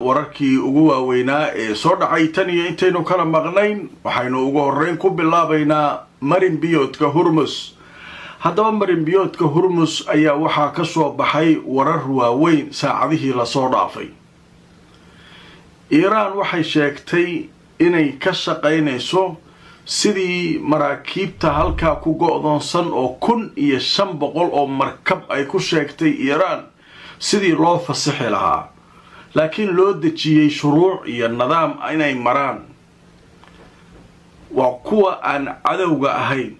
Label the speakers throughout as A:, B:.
A: Wararkii ugu waaweynaa ee soo dhacay tan iyo intaynu kala maqnayn, waxaynu ugu horreyn ku bilaabaynaa marin biyoodka Hurmus. Haddaba marin biyoodka Hurmus ayaa waxaa ka soo baxay warar waaweyn saacadihii lasoo dhaafay. Iiraan waxay sheegtay inay ka shaqaynayso sidii maraakiibta halkaa ku go-doonsan oo 1500 oo markab ay ku sheegtay Iiraan sidii loo fasixi lahaa, laakiin loo dejiyey shuruuc iyo nidaam inay maraan. Waa kuwa aan cadowga ahayn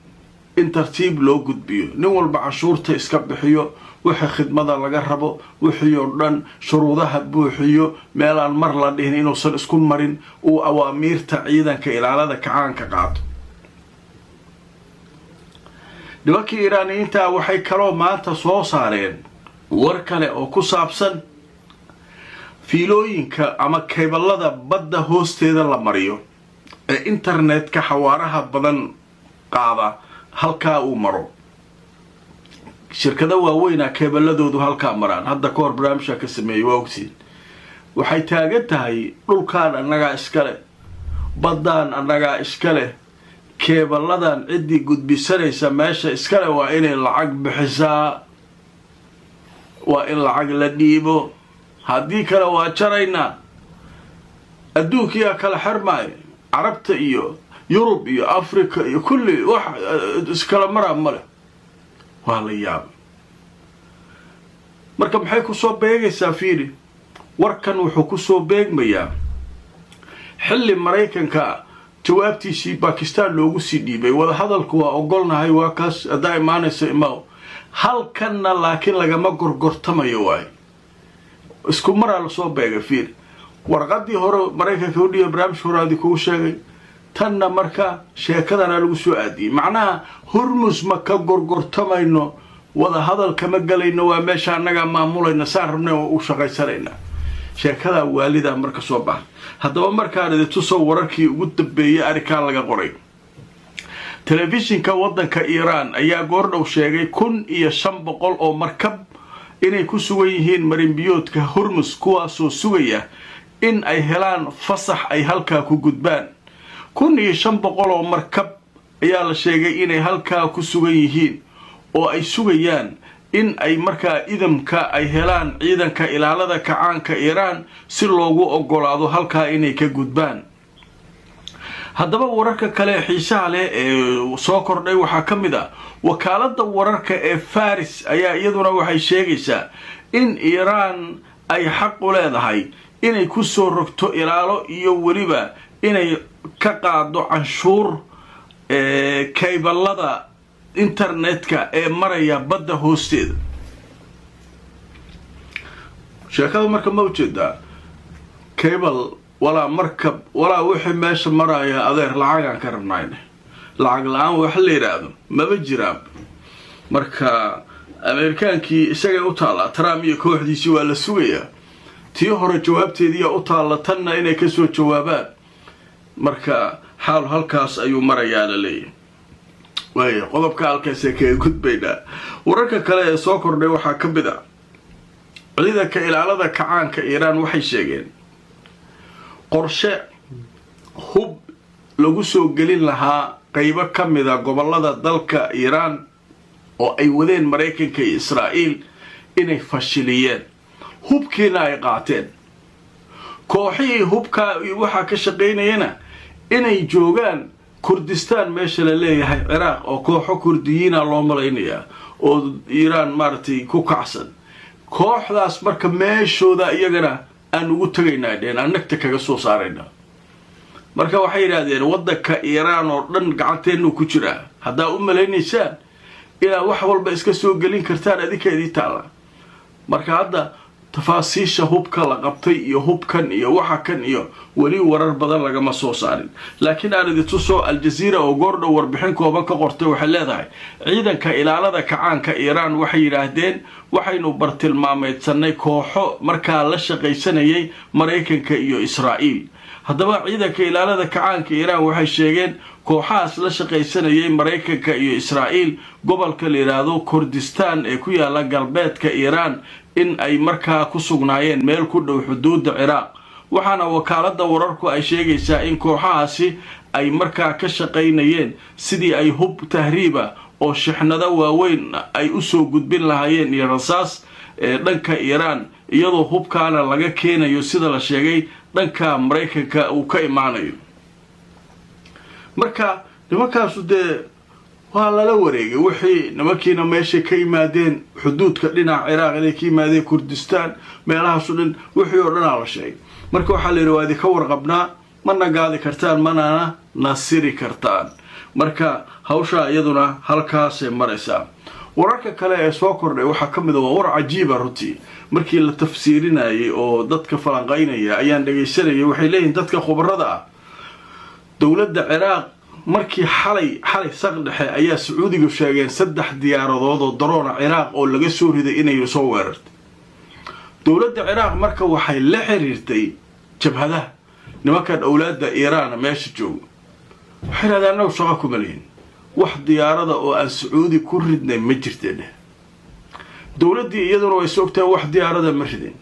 A: in tartiib loo gudbiyo, nin walba canshuurta iska bixiyo, wixii khidmada laga rabo, wixii oo dhan shuruudaha buuxiyo, meelaan mar la dhihin inuusan isku marin, uu awaamiirta ciidanka ilaalada kacaanka qaato. Nimankii Iiraaniyiinta waxay kaloo maanta soo saareen war kale oo ku saabsan fiilooyinka ama keyballada badda hoosteeda la mariyo ee internetka xawaaraha badan qaada halkaa uu maro. Shirkado waaweynaa keeballadoodu halkaa maraan, hadda ka hor barnaamijka ka sameeyey waa ogtiin. Waxay taagan tahay dhulkaan annagaa iska leh, baddaan annagaa iska leh, keeballadan ciddii gudbisanaysa meesha iskale waa inay lacag bixisaa, waa in lacag la dhiibo, haddii kale waa jaraynaa. Adduunkiyaa kala xermaayo, Carabta iyo Yurub iyo Africa iyo kulli wax iskala maraa male. Waa la yaabay. Marka maxay kusoo beegaysaa? Fiiri, warkan wuxuu kusoo beegmayaa xilli Maraykanka jawaabtiisii Bakistan loogu sii dhiibay. Wadahadalku waa ogolnahay, waa kaas, haddaa imaanaysa imaw halkanna, laakiin lagama gorgortamayo. Waayo isku maraa lasoo beegay. Fiir, warqadii hore Maraykanka u dhiiba barnaamijka horaadi kugu sheegay, tanna marka sheekadana lagu soo aadiyey. Macnaha Hurmus ma ka gorgortamayno, wada hadal kama galayno, waa meesha annagaa maamulayna, saan rabnay oo u shaqaysanaynaa. Sheekadaa waalidaa marka soo baxa. Haddaba markaan idin tuso wararkii ugu dambeeyey arrinkaa laga qoray, telefishinka waddanka Iiraan ayaa goordhow sheegay 1500 oo markab inay ku sugan yihiin marinbiyoodka Hormus, kuwaasoo sugaya in ay helaan fasax ay halkaa ku gudbaan. 1500 oo markab ayaa la sheegay inay halkaa ku sugan yihiin oo ay sugayaan in ay markaa idamka ay helaan ciidanka ilaalada kacaanka Iiraan si loogu ogolaado halkaa inay ka gudbaan. Haddaba wararka kale xiisaha leh ee soo kordhay waxaa ka mid ah wakaaladda wararka ee Faris ayaa iyaduna waxay sheegaysaa in Iiraan ay xaq u leedahay inay ku soo rogto ilaalo iyo weliba inay ka qaado canshuur kayballada internetka ee maraya badda hoosteeda. Sheekada marka ma ujeedaa? Cable walaa markab walaa wixii meesha maraya, adeer, lacagaan ka rabnayne, lacag la-aan wax la yidhaahdo maba jiraan. Marka Ameerikaankii isagay u taallaa, Trump iyo kooxdiisii waa la sugayaa. Tii hore jawaabteediiyaa u taalla, tanna inay kasoo jawaabaan. Marka xaal halkaas ayuu marayaa la leeyahay. Waaya, qodobka halkaasee kaga gudbaynaa. Wararka kale ee soo kordhay waxaa ka mid ah ciidanka ilaalada kacaanka Iiraan waxay sheegeen qorshe hub lagu soo gelin lahaa qeybo ka mida gobolada dalka Iiraan oo ay wadeen Maraykanka iyo Israa'iil inay fashiliyeen, hubkiina ay qaateen, kooxihii hubkaa iyo waxaa ka shaqaynayana inay joogaan Kurdistaan meesha la leeyahay Ciraaq, oo kooxo Kurdiyiina loo malaynayaa oo Iiraan maaragtay ku kacsan. Kooxdaas marka meeshooda iyagana aan ugu tegaynaa dheen, aan nagta kaga soo saaraynaa. Marka waxay yidhaahdeen waddanka Iiraan oo dhan gacanteennuu ku jiraa, haddaa u malaynaysaan inaad wax walba iska soo gelin kartaan adinka idii taalla. Marka hadda tafaasiisha hubka la qabtay iyo hubkan iyo waxa kan iyo weli warar badan lagama soo saarin, laakiin aan idin tuso Aljaziira oo goordhow warbixin kooban ka qortay. Waxay leedahay ciidanka ilaalada kacaanka Iiraan waxay yidhaahdeen waxaynu bartilmaameydsanay kooxo markaa la shaqaysanayay Maraykanka iyo Israa'iil. Haddaba ciidanka ilaalada kacaanka Iiraan waxay sheegeen kooxahaas la shaqaysanayay Maraykanka iyo Israa'iil gobolka la yidhaahdo Kurdistaan ee ku yaala galbeedka Iiraan in ay markaa ku sugnaayeen meel ku dhow xuduudda Ciraaq. Waxaana wakaaladda wararku ay sheegaysaa in kooxahaasi ay markaa ka shaqaynayeen sidii ay hub tahriiba oo shixnado waaweyn ay usoo gudbin lahaayeen iyo rasaas ee dhanka Iiraan, iyadoo hubkaana laga keenayo, sida la sheegay, dhanka Maraykanka uu ka imaanayo. Marka nimankaasu dee waa lala wareegay wixii nimankiina meeshay ka yimaadeen, xuduudka dhinaca Ciraaq inay ka yimaadeen, Kurdistaan, meelahaasu dhan, wixii oo dhanaa la sheegay. Marka waxaa la yidhi, waa idinka warqabnaa, mana gaadi kartaan, manana nasiri kartaan. Marka hawshaa iyaduna halkaasay maraysaa. Wararka kale ee soo kordhay waxaa ka mid a, waa war cajiiba runtii, markii la tafsiirinayay oo dadka falanqaynaya ayaan dhagaysanayay, waxay leeyihin dadka khubarada ah, dowladda Ciraaq markii xalay saq dhexe ayaa Sacuudigu sheegeen 3 diyaaradood oo daroona Ciraaq oo laga soo riday inay soo weerartay dowladda Ciraaq. Marka waxay la xiriirtay jabhadaha nimankan owlaadda Iiraan meesha jooga. Waxay yidhahdeen, annagu shaqo kuma lihin, wax diyaarada oo aan Sacuudi ku ridnay ma jirte dheh. Dowladdii iyaduna way sogtahay, wax diyaarada ma ridin.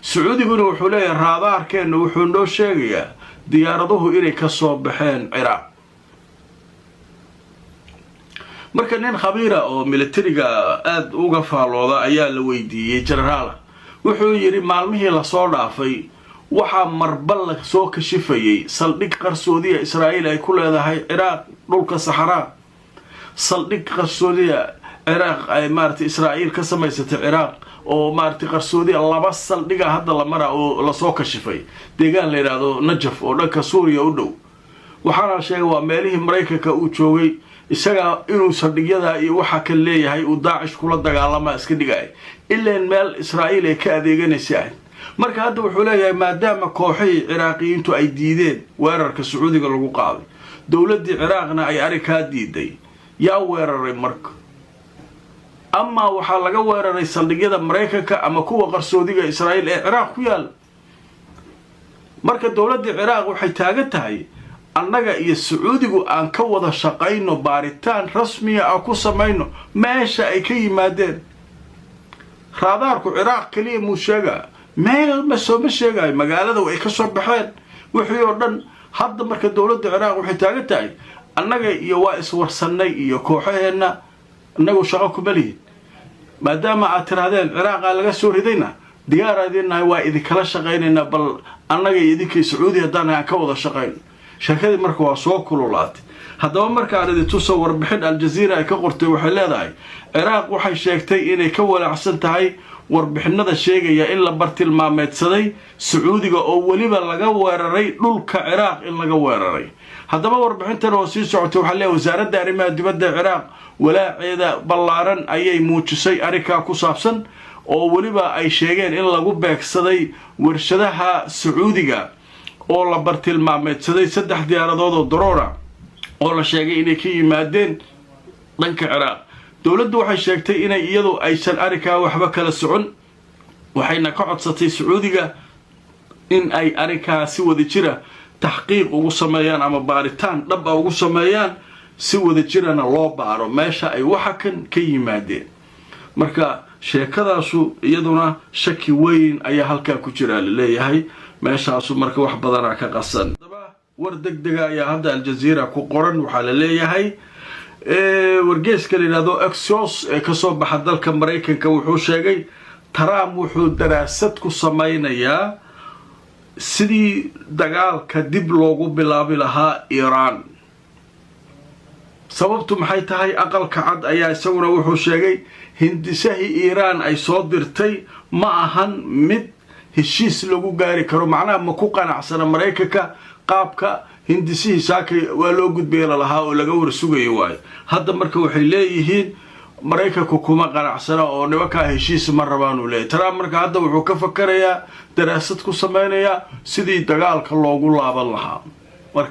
A: Sacuudiguna wuxuu leeyahay, raadaarkeenna wuxuu noo sheegayaa diyaaraduhu inay ka soo baxeen Ciraaq. Marka nin khabiira oo militariga aada uga faallooda ayaa la weydiiyey, jenaraala, wuxuu yidhi maalmihii lasoo dhaafay waxaa marba la soo kashifayay saldhig qarsoodiya Israa'iil ay ku leedahay Ciraaq, dhulka saxaraa, saldhig qarsoodiya Ciraaq ay maaratay Israa'iil ka samaysatay Ciraaq oo maaratay qarsoodiya. Laba saldhiga hadda la maraa oo lasoo kashifay deegaan la yidhaahdo Najaf oo dhanka Suuriya u dhow. Waxaana la sheegay waa meelihii Maraykanka uu joogay isagaa inuu saldhigyadaa iyo waxaa ka leeyahay uu Daacish kula dagaalama iska dhigaya, ilaan meel Israa'iil ay ka adeeganaysa ahayd. Marka hadda wuxuu leeyahay, maadaama kooxihii Ciraaqiyiintu ay diideen weerarka Sacuudiga lagu qaaday, dowladdii Ciraaqna ay arrinkaa diiday, yaa weeraray? Marka amaa waxaa laga weeraray saldhigyada Maraykanka ama kuwa qarsoodiga Israa'iil ee Ciraaq ku yaal. Marka dowladdii Ciraaq waxay taagan tahay, annaga iyo Sacuudigu aan ka wada shaqayno, baaritaan rasmiya aan ku samayno meesha ay ka yimaadeen. Raadaarku Ciraaq keliya muu sheegaa? Meel ma sooma sheegayo, magaalada ay ka soo baxeen, wixii oo dhan. Hadda marka dowladda Ciraaq waxay taagan tahay, annaga iyo waa iswarsannay iyo kooxaheenna, innagu shaqo kuma lihin. Maadaama aad tirahdeen Ciraaqaa laga soo ridayna, diyaaraa idin nahay, waa idinkala shaqaynaynaa, bal annaga iyo idinkii Sacuudi haddaan aan ka wada shaqayno. Sheekadii marka waa soo kululaatay. Haddaba markaan idin tuso warbixin Aljaziira ay ka qortay, waxay leedahay, Ciraaq waxay sheegtay inay ka walaacsan tahay warbixinada sheegaya in la bartilmaameedsaday Sacuudiga oo weliba laga weeraray dhulka Ciraaq in laga weeraray. Haddaba warbixintan oo sii socotay waxaa leeyahay, wasaaradda arrimaha dibadda Ciraaq walaaceeda ballaaran ayay muujisay arrinkaa ku saabsan, oo weliba ay sheegeen in lagu beegsaday warshadaha Sacuudiga oo la bartilmaameedsaday 3 diyaaradood oo daroora oo la sheegay inay ka yimaadeen dhanka Ciraaq. Dowladdu waxay sheegtay inay iyadu aysan arrinkaa waxba kala socon, waxayna ka codsatay Sacuudiga in ay arrinkaa si wada jira taxqiiq ugu sameeyaan ama baaritaan dhab a ugu sameeyaan, si wada jirana loo baaro meesha ay waxa kan ka yimaadeen. Marka sheekadaasu iyaduna shaki weyn ayaa halkaa ku jira laleeyahay meeshaasu. Marka wax badanaa ka qasan. Haddaba war deg dega ayaa hadda Aljaziira ku qoran. Waxaa la leeyahay, wargeeska la yidhahdo Axios ee kasoo baxa dalka Maraykanka wuxuu sheegay Trump wuxuu daraasad ku sameynayaa sidii dagaalka dib loogu bilaabi lahaa Iiraan. Sababtu maxay tahay? Aqalka Cad ayaa isaguna wuxuu sheegay hindisahii Iiraan ay soo dirtay ma ahan mid heshiis lagu gaari karo. Macnaha ma ku qanacsana Maraykanka qaabka hindisihii saakay waa loo gudbaya lalahaa oo laga warsugayo waayo. Hadda marka waxay leeyihiin Maraykanku kuma qanacsana oo nimankaa heshiis ma rabaanuu leeyahy Trump. Marka hadda wuxuu ka fakarayaa, daraasad ku sameynayaa sidii dagaalka loogu laaban lahaa marka.